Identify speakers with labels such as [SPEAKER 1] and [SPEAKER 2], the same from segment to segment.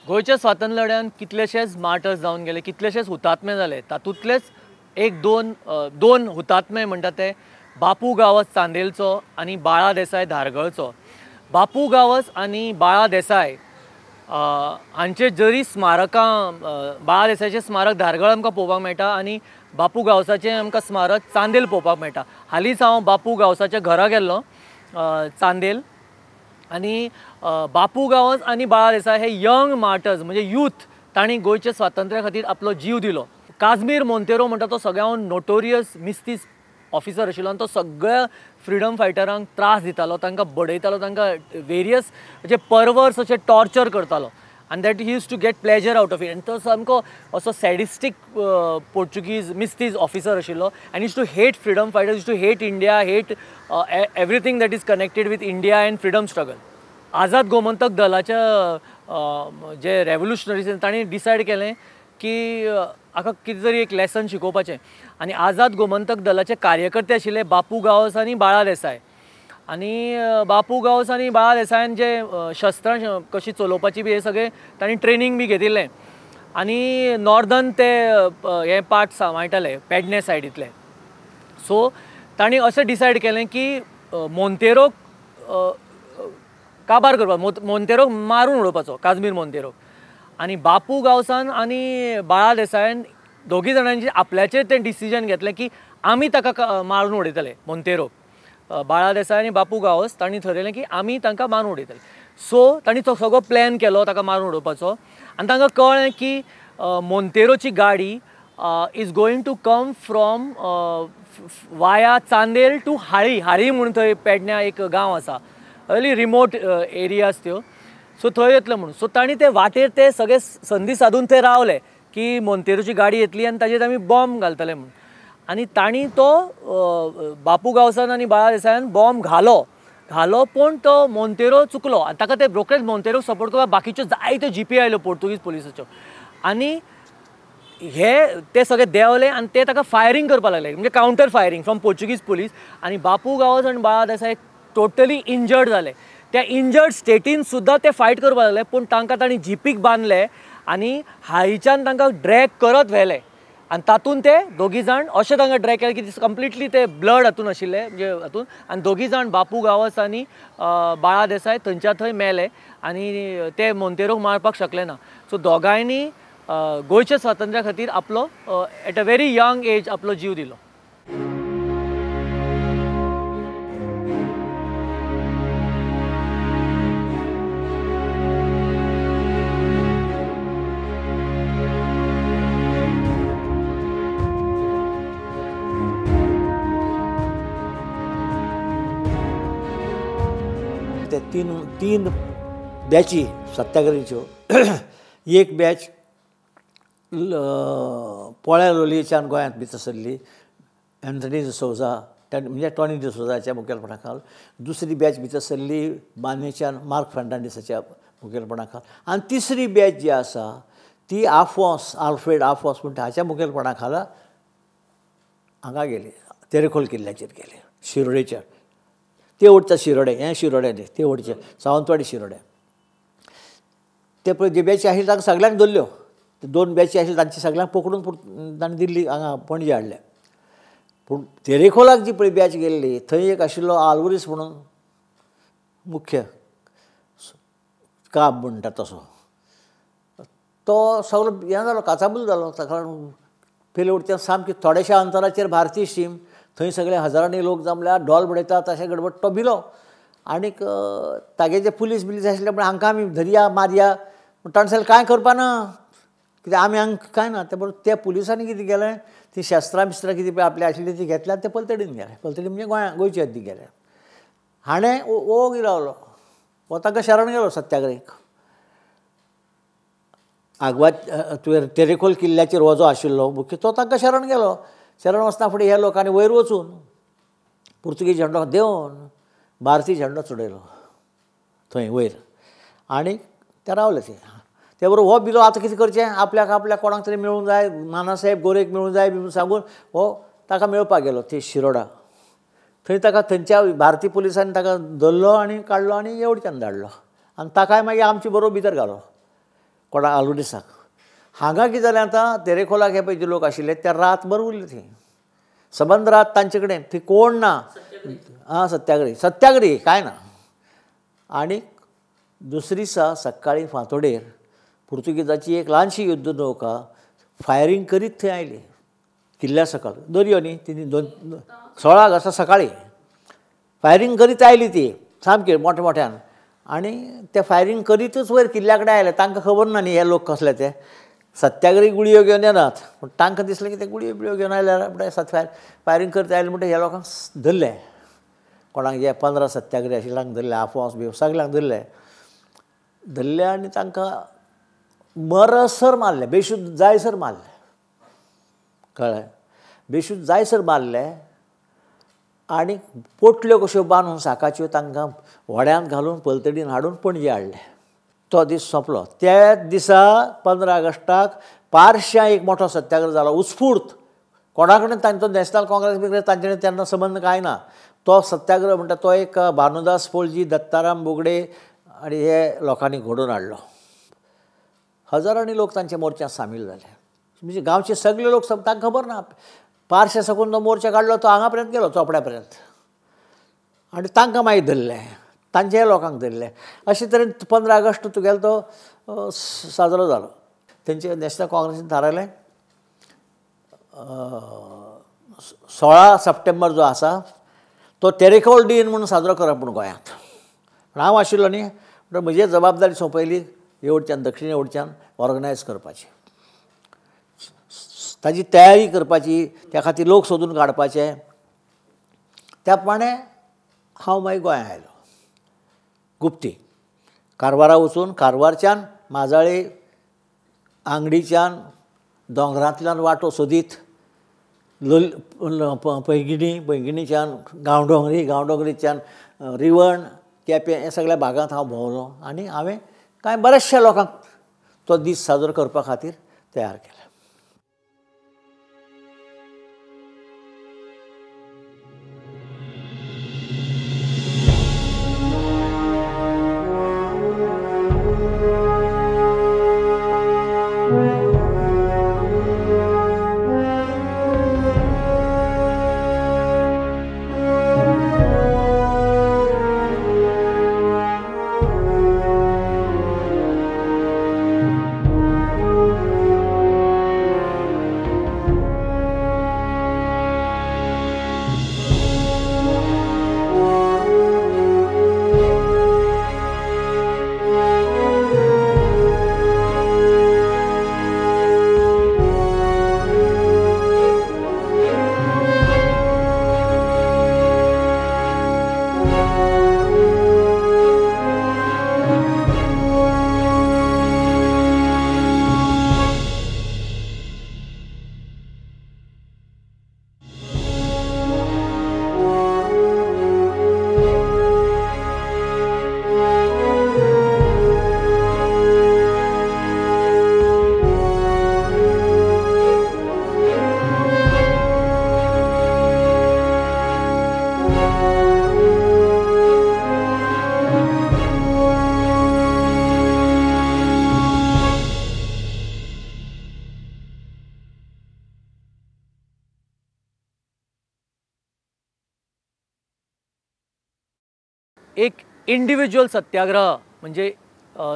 [SPEAKER 1] गोंयच्या स्वातंत्र्य लढ्यान कितलेशेच मार्टर्स जावन गेले, कितलेशेच हुतात्मे जाले. तातूंतलेच एक दोन हुतात्मे म्हणटा ते बापू गांवस चांदेलचो आनी बाळा देसाय धारगळचो. बापू गांवस आनी बाळा देसाय हांचे जरी स्मारकां, बाळा देसायचें स्मारक धारगळ आमकां पळोवपाक मेळटा आनी बापू गांवसाचें आमकां स्मारक चांदेल पळोवपाक मेळटा. हालींच हांव बापू गांवसाच्या घरा गेल्लो चांदेल आनी बापू गांवस आनी बाळा देसाय हे यंग मार्टर्स म्हणजे यूथ, तांणी गोंयच्या स्वातंत्र्या खातीर आपलो जीव दिलो. काजमीर मोंतेरो म्हणटा तो सगळ्यान नोटोरियस मिस्तीस ऑफिसर आशिल्लो आनी तो सगळ्या फ्रिडम फायटरांक त्रास दितालो, तांकां बडयतालो, तांकां वेरियस जे परवर्स अशें टॉर्चर करतालो आनी that he use to get pleasure out of it. आनी तो सामको असो सॅडिस्टीक पोर्चुगीज मिस्तीज ऑफिसर आशिल्लो आनी use to hate freedom fighters, use to hate India, hate everything that is connected with India and freedom struggle. Azad Gomantak दलाच्या जे रेवोल्युशनरीज तांणी decide केलें की हाका कितें तरी एक लेसन शिकोवपाचें आनी आझाद गोमंतक दलाचे कार्यकर्ते आशिल्ले बापू गांवस आनी बाळा देसाय. आनी बापू गांवस आनी बाळा देसायान जे शस्त्रां कशी चलोवपाची बी हे सगळें तांणी ट्रेनींग बी घेतिल्लें आनी नॉर्दन ते हे पार्ट सांबाळटाले पेडणे सायडींतले. सो तांणी अशें डिसायड केलें की मोंतेरोक काबार करपाक, मोंतेरोक मारून उडोवपाचो, काजमीर मोंतेरोक. आनी बापू गांवसान आनी बाळा देसायान दोगी जाणांची आपल्याचेर तें डिसिजन घेतलें की आमी ताका मारून उडयतले मोंतेरोक. बाळा देसाय आनी बापू गांवस तांणी थरयलें की आमी तांकां मारून उडयतले. सो तांणी तो सगळो प्लॅन केलो ताका मारून उडोवपाचो आनी तांकां कळ्ळें की मोंतेरोची गाडी is going to come from via Chandel to Hali. Hali म्हूण थंय पेडण्या एक गांव आसा, हयली रिमोट एरियाज त्यो, सो थंय येतलो म्हणून. सो तांणी ते वाटेर ते सगळे संदी सादून ते रावले की मोंतेरोची गाडी येतली आनी ताजेर आमी बॉम्ब घालतले म्हणून. आनी तांणी तो बापू गांवसान आनी बाळा देसायान बॉम्ब घालो घालो पूण तो मोंतेरो चुकलो आनी ताका ते रोखडेच मोंतेरोक सपोर्ट करपाक बाकीच्यो जायत्यो जीपी आयल्यो पोर्तुगीज पुलिसाच्यो आनी हे ते सगळे देंवले आनी ते ताका फायरींग करपाक लागले, म्हणजे counter firing from Portuguese police. आनी बापू गांवस आनी बाळा देसाय टोटली इंजर्ड जाले. त्या इंजर्ड स्टेटीन सुद्दां ते फायट करपाक लागले पूण तांकां तांणी जिपीक बांदले आनी हायच्यान तांकां ड्रॅग करत व्हेले आनी तातूंत ते दोगी जाण अशें तांकां ड्रॅग केले की कंप्लिटली ते ब्लड हातून आशिल्ले म्हणजे हातून आनी दोगी जाण बापू गांवस आनी बाळा देसाय थंयच्या थंय मेले आनी ते मोंतेरोक मारपाक शकले ना. सो दोगांयनी गोंयच्या स्वातंत्र्या खातीर आपलो at a very young age आपलो जीव दिलो.
[SPEAKER 2] तीन बॅची सत्याग्रहीच्यो. एक बॅच पोळ्या लोलयेच्यान गोंयांत भितर सरली एन्थनी डिसोजा म्हणजे टॉनी डिसोजाच्या मुखेलपणा खाल. दुसरी बॅच भितर सरली बांदेच्यान मार्क फर्नांडीसाच्या मुखेलपणा खाल आनी तिसरी बॅच जी आसा ती आफोंस आल्फ्रेड आफोंस म्हणटा हाच्या मुखेलपणा खाला हांगा गेली तेरेखोल किल्ल्याचेर गेले शिरोडेच्या. ते वटच्या शिरोडे हें शिरोडे न्ही ते वटचे सावंतवाडी शिरोडे. ते पळय जे बॅची आशिल्ली तांकां सगळ्यांक धरल्यो दोन बॅची आशिल्ली तांची सगळ्यांक पकडून ताणें दिल्ली हांगा पणजे हाडले. पूण तेरेखोलाक जी पळय बॅच गेल्ली थंय एक आशिल्लो आल्वरीस म्हणून मुख्य काब म्हणटा तसो तो सगळो हें जालो काचाबूल जालो. ताका लागून पयले वटच्यान सामकी थोड्याशा अंतराचेर भारतीय शीम थंय सगळे हजारांनी लोक जमल्या ढोल बडयतात अशें गडबड तो भिलो आनीक तागे जे पुलीस बिलीस आशिल्ले म्हण हांकां आमी धरया मारया पूण ताणें सांगलें कांय करपा ना कित्याक आमी हांकां कांय ना. ते बरोबर त्या पुलिसांनी कितें केलें ती शस्त्रां बिस्त्रां कितें पळय आपली आशिल्ली ती घेतल्या आनी ते पलतडीन गेले. पलतडी म्हणजे गोंया गोंयची हद्दी गेले. हाणें ओगी रावलो हो तांकां शरण गेलो सत्याग्रहीक. आगवा तुवें तेरेखोल किल्ल्याचेर हो जो आशिल्लो मुख्य तो तांकां शरण गेलो. शरण वचना फुडें ह्या लोकांनी वयर वचून पुर्तुगीज झेंडो देंवोवन भारतीय झेंडो चडयलो थंय वयर आनी ते रावले ते. ते बरोबर हो बिलो आतां कितें करचें आपल्याक आपल्याक कोणाक तरी मेळूंक जाय नानासाहेब गोरेक मेळूंक जाय बी सांगून हो ताका मेळपाक गेलो थंय शिरोडा. थंय ताका थंयच्या भारतीय पुलिसांनी ताका धरलो आनी काडलो आनी येवडच्यान धाडलो आनी ताकाय मागीर आमचे बरोबर भितर घालो कोणा आलुडिसाक. हांगा कितें जालें आतां तेरेखोलाक हे पळय जे लोक आशिल्ले ते रातभर उरले थंय सबंद रात तांचे कडेन थंय कोण ना. आं सत्याग्रही सत्याग्रही कांय ना. आनी दुसरी दिसा सकाळीं फांतोडेर पुर्तुगेजाची एक ल्हानशी युद्ध नौका फायरींग करीत थंय आयली किल्ल्या सकल दर्यो न्ही ती दोन 16 ऑगस्टा सकाळीं फायरींग करीत आयली ती सामकी मोठ्या मोठ्यान आनी ते फायरींग करीतच वयर किल्ल्या कडेन आयले. तांकां खबर ना न्ही हे लोक कसले ते सत्याग्रही गुळयो घेवन येनात पूण तांकां दिसलें की ते गुळयो बिळयो घेवन आयल्यार म्हणटा फायरींग करत आयले म्हणटा ह्या लोकांक धरले कोणाक जे 15 सत्याग्रही आशिल्ले तांकां धरले आफोंस बी सगल्यांक धरले धरले आनी तांकां मरसर मारले बेशुद्ध जायसर मारले कळ्ळें बेशुद्ध जायसर मारले आनी पोटल्यो कश्यो बांदून साकाच्यो तांकां व्हड्यांत घालून पलतडीन हाडून पणजे हाडले. तो दीस सोंपलो. त्या दिसा 15 ऑगस्टाक पारश्यां एक मोठो सत्याग्रह जालो उत्स्फूर्त. कोणा कडेन तांचो नॅशनल काँग्रेस बिग्रेस तांचे कडेन तेन्ना संबंद कांय ना. तो सत्याग्रह म्हणटा तो एक भानुदास पोळजी दत्ताराम बोगडे आनी हे लोकांनी घडोवन हाडलो. हजारांनी लोक तांच्या मोर्चांत सामील जाले म्हणजे गांवचे सगळे लोक तांकां खबर ना. पारशा साकून तो मोर्चा काडलो तो हांगा पर्यंत गेलो चोपड्या पर्यंत आनी तांकां मागीर धरले तांच्याय लोकांक धरले. अशे तरेन 15 ऑगस्ट तुगेलो तो साजरो जालो. तेंचे नॅशनल काँग्रेसीन थारायलें 16 सप्टेंबर जो आसा तो तेरेखोल दीन म्हणून साजरो करप म्हूण गोंयांत. हांव आशिल्लो न्ही म्हणटकीर म्हजी जबाबदारी सोंपयली येवडच्यान दक्षिणे वटच्यान ऑर्गनायज करपाची ताजी तयारी करपाची त्या खातीर लोक सोदून काडपाचे. त्या प्रमाणे हांव मागीर गोंयांत आयलो गुप्ती कारवारा वचून कारवारच्यान माजाळे आंगडीच्यान दोंगरांतल्यान वाटो सोदीत पैंगिणी पैंगिणीच्यान गांवडोंगरी गांवडोंगरीच्यान रिवण केपें हे सगळ्या भागांत हांव भोंवलो आनी हांवें कांय बऱ्याचशा लोकांक तो दीस साजरो करपा खातीर तयार केला.
[SPEAKER 1] एक इंडिविज्युअल सत्याग्रह म्हणजे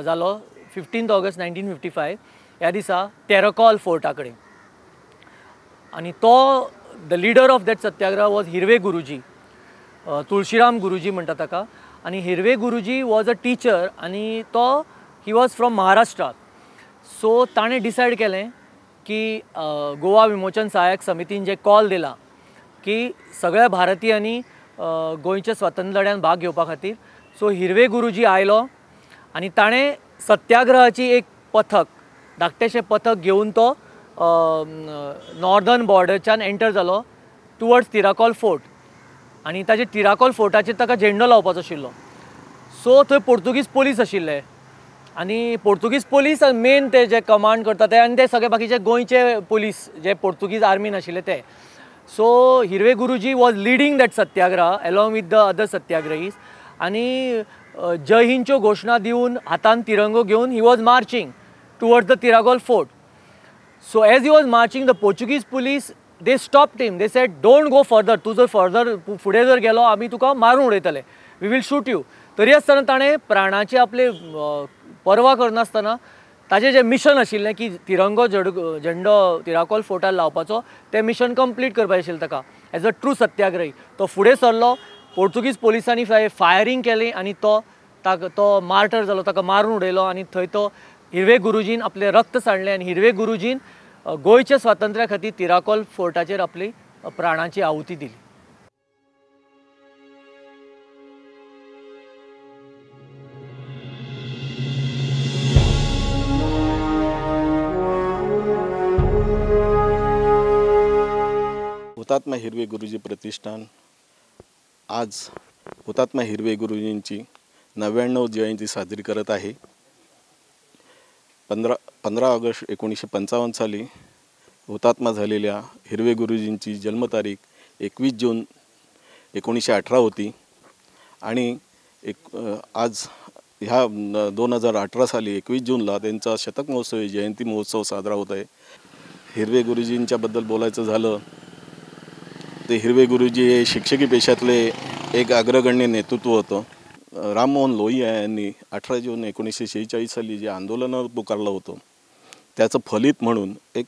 [SPEAKER 1] जालो 15 ऑगस्ट 1955 ह्या दिसा तेरकॉल फोर्टा कडेन. आनी तो the leader of that satyagraha was Hirve Guruji, Tulshiram Guruji म्हणटा ताका. आनी Hirve Guruji was a teacher आनी तो he was from Maharashtra. So ताणें डिसायड केलें की गोवा विमोचन सहायक समितीन जे कॉल दिला की सगळ्या भारतीयांनी गोंयच्या स्वातंत्र्य लढ्यान भाग घेवपा खातीर, सो हिरवे गुरुजी आयलो आनी ताणें सत्याग्रहाची एक पथक, धाकटेशें पथक घेवन तो नॉर्दर्न बॉर्डरच्यान एंटर जालो टुवर्ड्स तिराकोल फोर्ट. आनी ताजे तिराकोल फोर्टाचेर ताका झेंडो लावपाचो आशिल्लो. सो थंय पोर्तुगीज पोलीस आशिल्ले आनी पोर्तुगीज पोलीस मेन ते जे कमांड करता ते आनी ते सगळे बाकीचे गोंयचे पोलीस जे पोर्तुगीज आर्मीन आशिल्ले ते. So Hirve Guruji was leading that satyagraha along with the other satyagrahis. आनी जय हिंदच्यो घोशणा दिवन हातान तिरंगो घेवन he was marching towards the Tiracol fort. So as he was marching the Portuguese police they stopped him. They said don't go further, तूं जर further फुडें जर गेलो आमी तुका मारून उडयतले, we will shoot you. तरी आसतना ताणें प्राणाची आपले पर्वा करनासतना ताजें जें मिशन आशिल्लें की तिरंगो झेंडो तिराकोल फोर्टार लावपाचो, तें मिशन कंप्लीट करपाचें आशिल्लें ताका एज अ ट्रू सत्याग्रही. तो फुडें सरलो, पोर्तुगीज पोलिसांनी फायरींग केली आनी तो तो मार्टर जालो, ताका मारून उडयलो. आनी थंय तो हिरवे गुरुजीन आपलें रक्त सांडलें आनी हिरवे गुरुजीन गोंयच्या स्वातंत्र्या खातीर तिराकोल फोर्टाचेर आपली प्राणाची आहुती दिली.
[SPEAKER 3] हुतात्मा हिरवे गुरुजी प्रतिष्ठान आज हुतात्मा हिरवे गुरुजींची 99 जयंती साजरी करत आहे. 15 ऑगस्ट 1955 साली हुतात्मा झालेल्या हिरवे गुरुजींची जन्मतारीख 21 जून 1918 होती आणि आज ह्या 2018 साली 21 जूनला त्यांचा शतक महोत्सवी जयंती महोत्सव साजरा होत आहे. हिरवे गुरुजींच्याबद्दल बोलायचं झालं ते हिरवे गुरुजी हे शिक्षकी पेशातले एक अग्रगण्य नेतृत्व होतं. राममोहन लोहिया यांनी 18 जून 1946 साली जे आंदोलन पुकारलं होतं त्याचं फलित म्हणून एक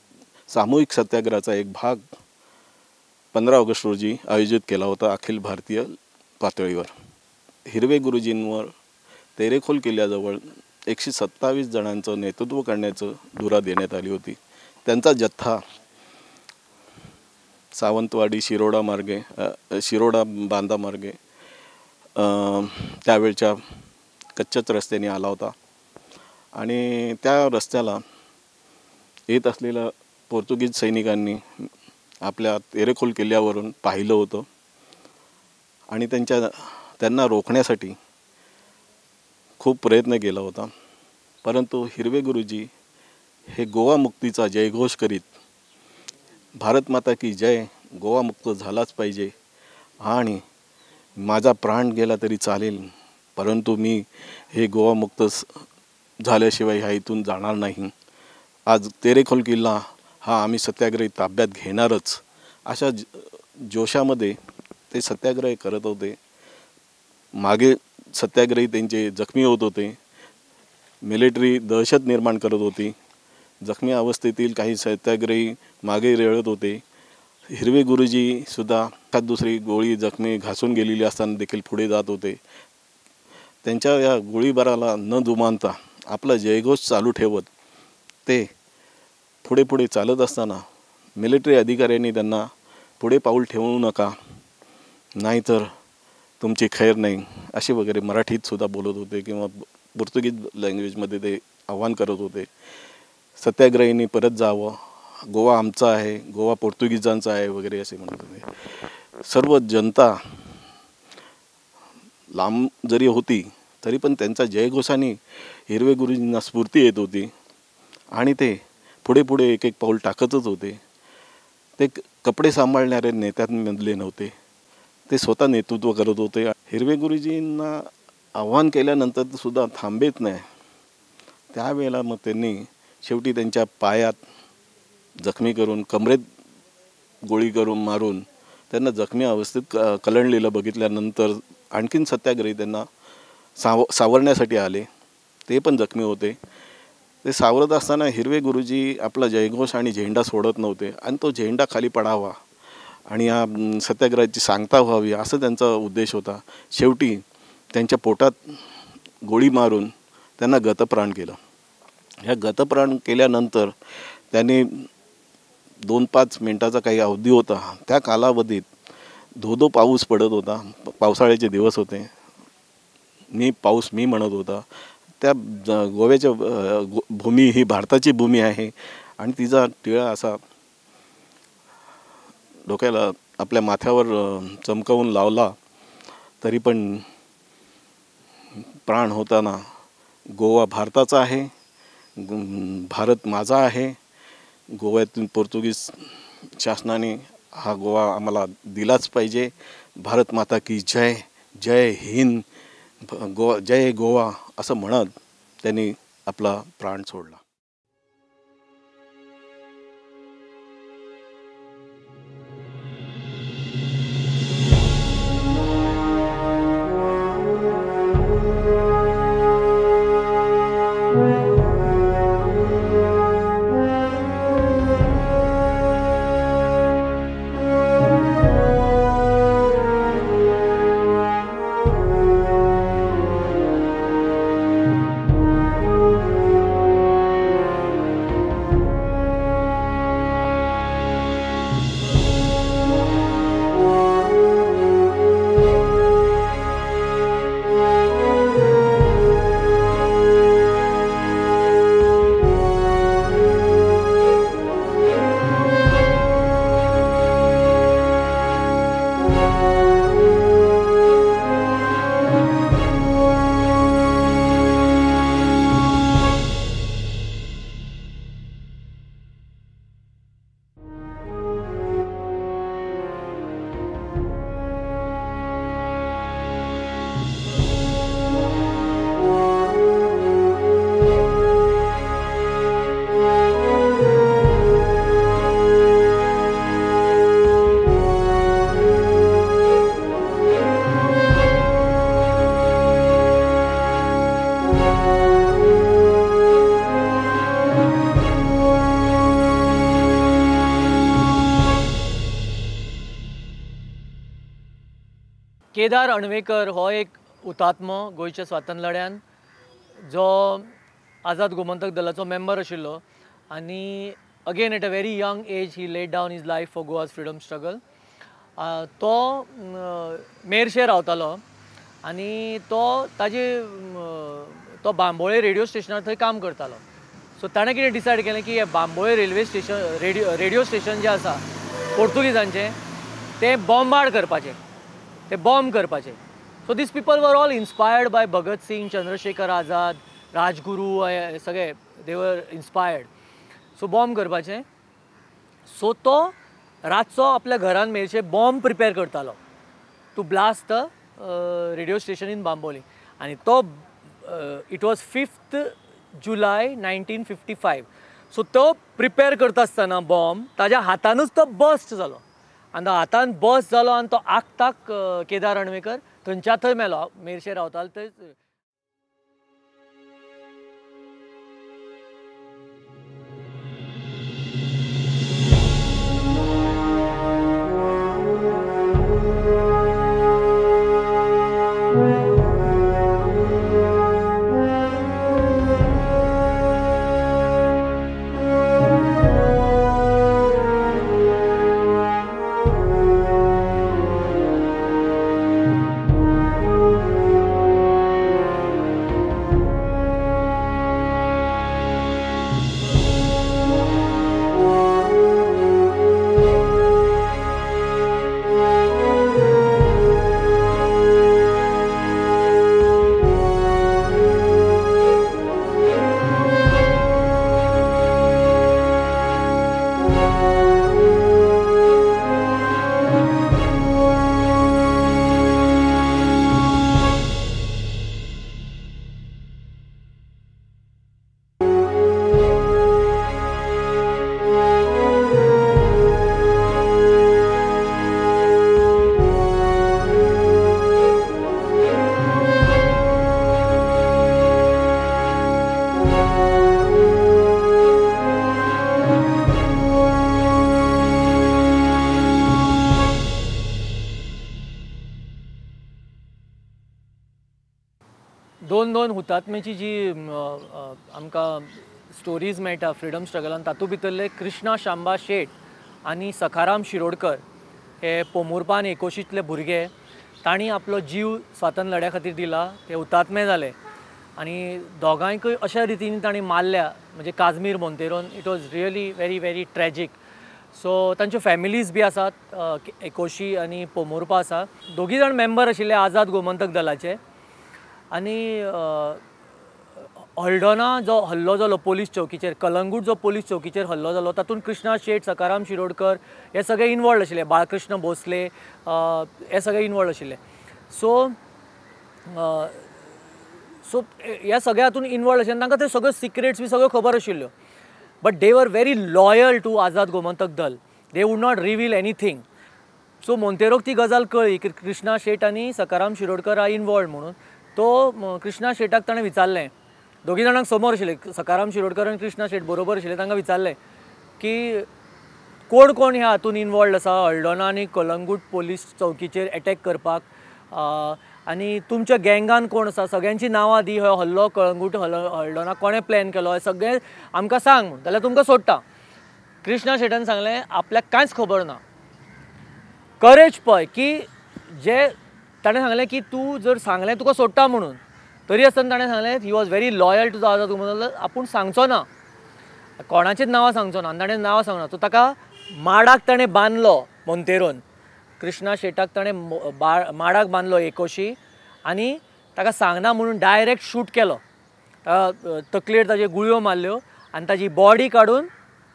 [SPEAKER 3] सामूहिक सत्याग्रहाचा एक भाग 15 ऑगस्ट रोजी आयोजित केला होता अखिल भारतीय पातळीवर. हिरवे गुरुजींवर तेरेखोल किल्ल्याजवळ 127 जणांचं नेतृत्व करण्याचं धुरा देण्यात आली होती. त्यांचा जथ्था सावंतवाडी शिरोडा मार्गे, शिरोडा बांदा मार्गे त्यावेळच्या कच्च्याच रस्त्याने आला होता आणि त्या रस्त्याला येत असलेल्या पोर्तुगीज सैनिकांनी आपल्या तेरेखोल किल्ल्यावरून पाहिलं होतं आणि त्यांना रोखण्यासाठी खूप प्रयत्न केला होता. परंतु हिरवे गुरुजी हे गोवा मुक्तीचा जयघोष करीत भारत माता की जय, गोवा मुक्त झालाच पाहिजे आणि माझा प्राण गेला तरी चालेल परंतु मी हे गोवा मुक्त झाल्याशिवाय ह्या इथून जाणार नाही, आज तेरेखोल किल्ला हा आम्ही सत्याग्रही ताब्यात घेणारच, अशा जोशामध्ये ते सत्याग्रह करत होते. मागे सत्याग्रही त्यांचे जखमी होत होते, मिलिटरी दहशत निर्माण करत होती, जखमी अवस्थेतील काही सत्याग्रही मागे रेळत होते. हिरवे गुरुजीसुद्धा एखाद दुसरी गोळी जखमी घासून गेलेली असताना देखील पुढे जात होते. त्यांच्या या गोळीबाराला न जुमानता आपला जयघोष चालू ठेवत ते पुढे पुढे चालत असताना मिलिटरी अधिकाऱ्यांनी त्यांना पुढे पाऊल ठेवू नका नाहीतर तुमची खैर नाही असे वगैरे मराठीतसुद्धा बोलत होते किंवा पोर्तुगीज लँग्वेजमध्ये ते आव्हान करत होते. सत्याग्रहींनी परत जावं, गोवा आमचा आहे, गोवा पोर्तुगीजांचा आहे वगैरे असे म्हणत होते. सर्व जनता लांब जरी होती तरी पण त्यांचा जयघोषाने हिरवे गुरुजींना स्फूर्ती येत होती आणि ते पुढे पुढे एक एक पाऊल टाकतच होते. ते कपडे सांभाळणारे नेत्यांमधले नव्हते, ते स्वतः नेतृत्व करत होते. हिरवे गुरुजींना आव्हान केल्यानंतर सुद्धा थांबेत नाही, त्यावेळेला मग त्यांनी शेवटी त्यांच्या पायात जखमी करून कमरेत गोळी करून मारून त्यांना जखमी अवस्थेत कलंडलेलं बघितल्यानंतर आणखीन सत्याग्रही त्यांना सावरण्यासाठी आले, ते पण जखमी होते. ते सावरत असताना हिरवे गुरुजी आपला जयघोष आणि झेंडा सोडत नव्हते आणि तो झेंडा खाली पडावा आणि या सत्याग्रहाची सांगता व्हावी असं त्यांचा उद्देश होता. शेवटी त्यांच्या पोटात गोळी मारून त्यांना गतप्राण केलं. ह्या गतप्राण केल्यानंतर त्यांनी 2-5 मिनटाचा काही अवधी होता, त्या कालावधीत धोधो पाऊस पडत होता, पावसाळ्याचे दिवस होते. मी पाऊस मी म्हणत होता. त्या गोव्याच्या भूमी ही भारताची भूमी आहे आणि तिचा टिळा असा डोक्याला आपल्या माथ्यावर चमकवून लावला तरी पण प्राण होताना गोवा भारताचा आहे, भारत माझा आहे, गोव्यातून पोर्तुगीज शासनाने हा गोवा आम्हाला दिलाच पाहिजे, भारत माता की जय, जय हिंद, गोवा जय गोवा असं म्हणत त्यांनी आपला प्राण सोडला.
[SPEAKER 1] केदार अणवेकर हो एक हुतात्मो गोंयच्या स्वातंत्र्य लढ्यान, जो आझाद गोमंतक दलाचो मेंबर आशिल्लो आनी again at a very young age he laid down his life for Goa's freedom struggle. तो मेरशे रावतालो आनी तो ताजे तो बांबोळे रेडियो स्टेशनार थंय काम करतालो. सो ताणें कितें डिसायड केलें की हें Bambolim railway station radio station जें आसा पोर्तुगीजांचें तें बॉम्बार्ड करपाचें, ते बॉम्ब करपाचे. So these people were all inspired by Bhagat Singh, Chandrashekhar Azad, Rajguru, हे सगळे they were inspired. So bomb करपाचे. सो तो रातचो आपल्या घरान मेरशे बॉम्ब प्रिपेर करतालो to blast the radio station in Bambolim. आनी तो it was 5 July 1955. So तो प्रिपेर करता आसतना बॉम्ब ताज्या हातानूच तो बस्ट जालो आनी तो हातान बस्ट जालो आनी तो आकताक केदार अणवेकर थंयच्या थंय मेलो. मेरशे रावतालो थंय. दोन हुतात्म्याची जी आमकां स्टोरीज मेळटा फ्रिडम स्ट्रगलान, तातूंत भितरले कृष्णा शांबा शेट आनी सखाराम शिरोडकर हे पोमुरपान एकोशींतले भुरगे, तांणी आपलो जीव स्वातंत्र्य लढ्या खातीर दिला, ते हुतात्मे जाले. आनी दोगांयकूय अशा रितीन तांणी मारल्या, म्हणजे काजमीर मोंतेरोन, it was really very very tragic. So तांच्यो फॅमिलीज बी आसात, एकोशी आनी पोमुरपा आसा. दोगी जाण मेंबर आशिल्ले आझाद गोमंतक दलाचे. आनी हल्दोणा जो हल्लो जालो पोलीस चौकीचेर, कलंगूट जो पोलीस चौकीचेर हल्लो जालो, तातूंत कृष्णा शेट, सखाराम शिरोडकर हे सगळे इनवॉल्ड आशिल्ले, बाळकृष्ण भोसले हे सगळे इनवॉल्ड आशिल्ले. सो सो ह्या सगळ्या हातून इनवॉल्ड आशिल्ले, तांकां त्यो सगळ्यो सिक्रेट्स बी सगळ्यो खबर आशिल्ल्यो. But they were very loyal to Azad Gomantak Dal, they would not reveal anything. So मोंतेरोक ती गजाल कळ्ळी की कृष्णा शेट आनी सखाराम शिरोडकर are involved म्हणून. तो कृष्णा शेटाक ताणें विचारलें, दोगी जाणांक समोर आशिल्ले, सखाराम शिरोडकर आनी कृष्णा शेट बरोबर आशिल्ले, तांकां विचारलें की कोण कोण ह्या हातून इनवॉल्ड आसा हल्दोणा आनी कलंगूट पोलीस चौकीचेर एटॅक करपाक, आनी तुमच्या गँगान कोण आसा, सगळ्यांची नांवां दी, हो हल्लो कळंगूट हल्दोणा कोणें प्लॅन केलो हें सगळें आमकां सांग म्हूण, जाल्यार तुमकां सोडटा. कृष्णा शेटान सांगलें आपल्याक कांयच खबर ना. करेज पळय की जे ताणें सांगलें की तूं जर सांगलें तुका सोडटा म्हणून, तरी आसतना ताणें सांगलें he was very loyal to the Azad Gomantak, आपूण सांगचो ना, कोणाचीच नांवां सांगचो ना. आनी ताणें नांवां सांगना. सो ताका माडाक ताणें बांदलो मोंतेरोन, कृष्णा शेटाक ताणें माडाक बांदलो एकोशी, आनी ताका सांगना म्हणून डायरेक्ट शूट केलो. तकलेर ताजे गुळयो मारल्यो आनी ताजी बॉडी काडून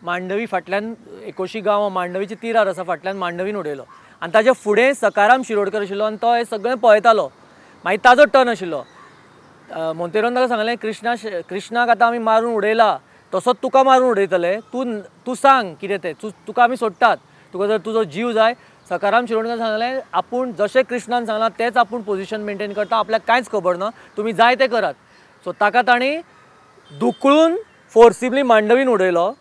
[SPEAKER 1] मांडवी फाटल्यान, एकोशी गांव मांडवीच्या तिरार आसा, फाटल्यान मांडवीन उडयलो. आनी ताजे फुडें सखाराम शिरोडकर आशिल्लो आनी तो हें सगळें पळयतालो. मागीर ताजो टर्न आशिल्लो. मोंतेरोन ताका सांगलें कृष्णाक आतां आमी मारून उडयला, तसोच तुका मारून उडयतले, तूं तूं सांग कितें तें, तुका आमी सोडटात, तुका जर तुजो जीव जाय. सखाराम शिरोडकर सांगलें आपूण जशें कृष्णान सांगलां तेंच आपूण पोजिशन मेनटेन करता, आपल्याक कांयच खबर ना, तुमी जाय तें करात. सो ताका तांणी धुकळून फोर्सिबली मांडवीन उडयलो.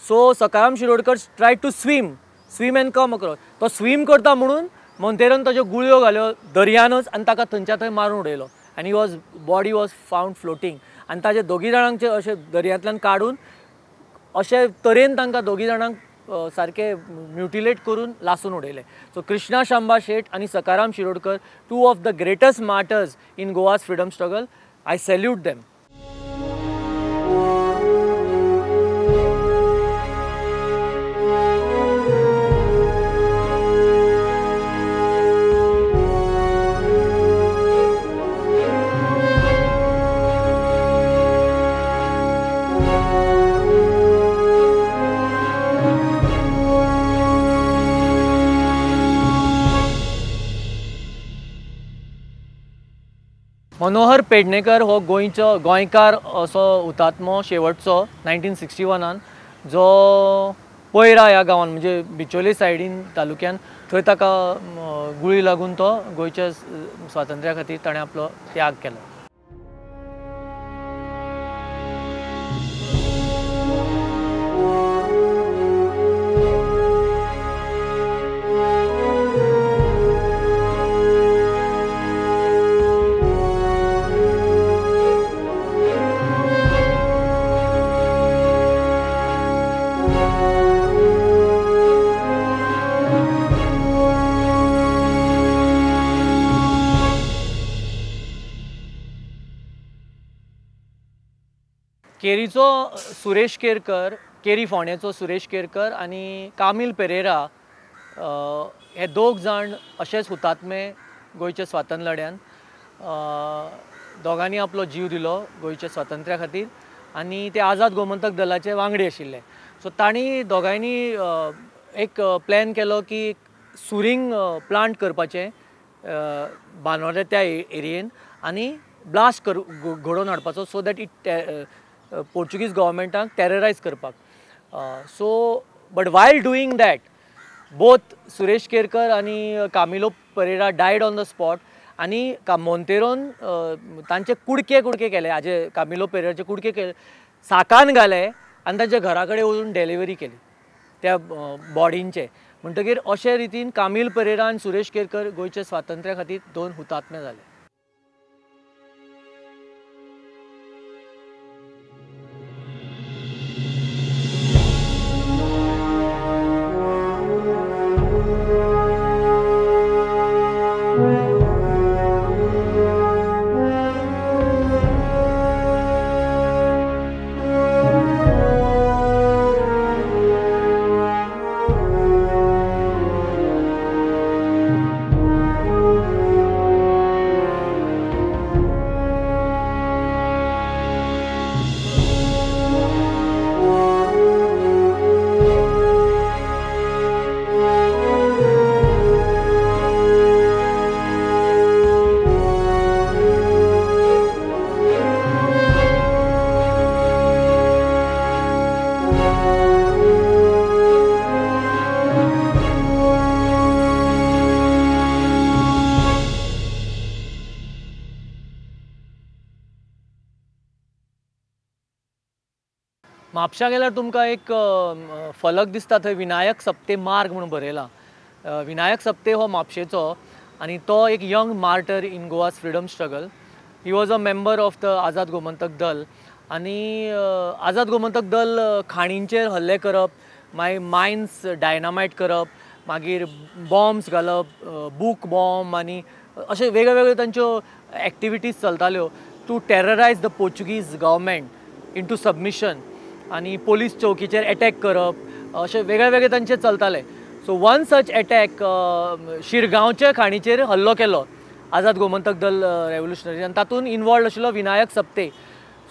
[SPEAKER 1] So Sakharam Shirodkar try to swim and come across. तो स्वीम करता म्हणून मोंतेरोन ताज्यो गुळयो घाल्यो दर्यानच आनी ताका थंयच्या थंय मारून उडयलो. आनी he was body was found floating. आनी ताजे दोगी जाणांचे अशें दर्यांतल्यान काडून अशे तरेन तांकां दोगी जाणांक सारके म्युटिलेट करून लासून उडयले. सो कृष्णा शांबा शेट आनी Sakharam Shirodkar, two of the greatest martyrs in Goa's freedom struggle. I salute them. Manohar Pednekar हो गोंयचो गोंयकार असो हुतात्मो शेवटचो 1961 जो पयरा ह्या गांवान म्हणजे बिचोले सायडीन तालुक्यान थंय ताका गुळी लागून तो गोंयच्या स्वातंत्र्या खातीर ताणें आपलो त्याग केलो. केरीचो सुरेश केरकर, केरी फोंड्याचो सुरेश केरकर आनी कामील पेरेरा हे दोग जाण अशेच हुतात्मे गोंयच्या स्वातंत्र्य लढ्यान. दोगांनी आपलो जीव दिलो गोंयच्या स्वातंत्र्या खातीर आनी ते आझाद गोमंतक दलाचे वांगडी आशिल्ले. सो तांणी दोगांयनी एक प्लॅन केलो की सुरींग प्लांट करपाचें बानोड्या त्या एरियेन आनी ब्लास्ट घडोवन हाडपाचो, सो that it Portuguese गव्हर्मेंटाक टेररायज करपाक. So but while doing that both Suresh Kerkar आनी Camilo Pereira died on the spot. आनी मोंतेरोन तांचे कुडके कुडके केले, हाजे कामिलो पेरेराचे कुडके केले, साकान घाले आनी तांच्या घरा कडेन वचून डिलिव्हरी केली त्या बॉडींचे. म्हणटकीर अशे रितीन कामील पेरेरा आनी सुरेश केरकर गोंयच्या स्वातंत्र्या खातीर दोन हुतात्मे जाले. म्हापशा गेल्यार तुमकां एक फलक दिसता, थंय विनायक सप्ते मार्ग म्हणून बरयला. विनायक सप्ते हो म्हापशेचो आनी तो एक young martyr in Goa's freedom struggle. He was a member of the Azad Gomantak Dal. आनी आझाद गोमंतक दल खाणींचेर हल्ले करप, मागीर मायन्स डायनामायट करप, मागीर बॉम्ब्स घालप, बूक बॉम्ब आनी अशे वेगळे वेगळे तांच्यो एक्टिविटीज चलताल्यो to terrorise the Portuguese government into submission. आनी पोलीस चौकीचेर एटॅक करप, अशे वेगळे वेगळे तांचे चलताले. सो वन सच एटॅक, शिरगांवच्या खाणीचेर हल्लो केलो आझाद गोमंतक दल रेवोल्युशनरी आनी तातूंत इनवॉल्ड आशिल्लो विनायक सप्ते.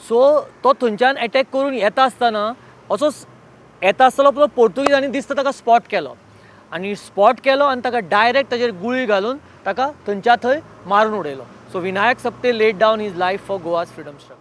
[SPEAKER 1] सो तो थंयच्यान एटॅक करून येता आसतना असो येता आसतलो तो पोर्तुगीजांनी दिसता ताका स्पॉट केलो आनी स्पॉट केलो आनी ताका डायरेक्ट ताजेर गुळी घालून ताका थंयच्या थंय मारून उडयलो. So Vinayak Sapte laid down his life for Goa's freedom struggle.